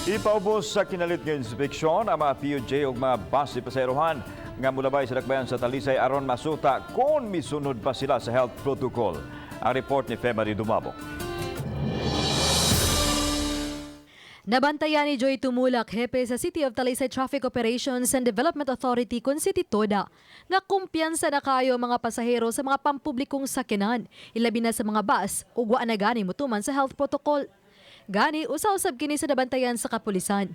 Ipaubos sa kinalit nga inspeksyon ang mga PUJ ug mga bus pasaherohan nga mulabay sa dakbayan sa Talisay aron masuta kung misunod pa sila sa health protocol. Ang report ni Femary Dumabok. Nabantayan ni Joy Tumulak, hepe sa City of Talisay Traffic Operations and Development Authority kun City TODA, nga kumpiyansa na kayo ang mga pasahero sa mga pampublikong sakyanan, ilabi na sa mga bus ug wa na gani mutuman sa health protocol. Gani usa-usab kini sa nabantayan sa kapulisan.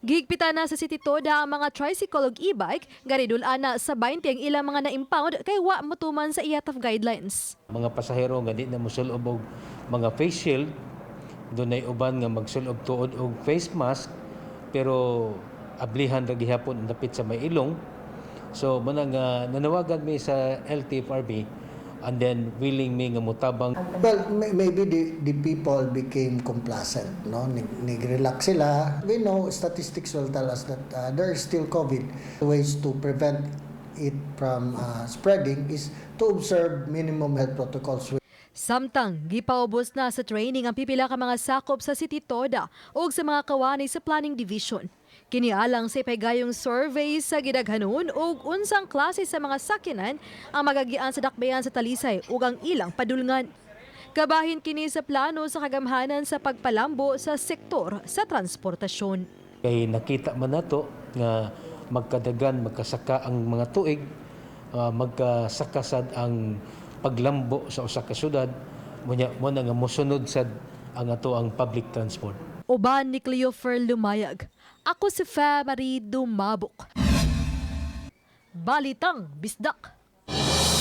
Gihigpitan na sa City Toda ang mga tricycle ug e-bike, gani dul-an na sa 20 ang ilang mga na-impound kay wa motuman sa IATF guidelines. Mga pasahero nga di na mosulob og mga face shield, dunay uban nga magsulob tuod og face mask pero ablihan ra gihapon ang dapit sa may ilong. So mao na nga nanawagan mi sa LTFRB and then willing mi nga mutabang. Well, maybe the people became complacent, no? Nag-relax sila. We know statistics will tell us that there is still COVID. Ways to prevent it from spreading is to observe minimum health protocols. Samtang gipaubos na sa training ang pipila ka mga sakop sa City Toda ug sa mga kawani sa Planning Division. Kini alang sa ipahigayong survey sa gidaghanon ug unsang klase sa mga sakyanan ang magagian sa dakbayan sa Talisay ug ang ilang padulngan. Kabahin kini sa plano sa kagamhanan sa pagpalambo sa sektor sa transportasyon. Kay nakita man nato nga magkadagan, magkasaka ang mga tuig, magkasaka sad ang paglambo sa usa ka syudad, munya mo na nga mosunod sad ang ato ang public transport. Uban ni Cleofer Lumayag. Ako si Fa Marie Dumabok. Balitang Bisdak.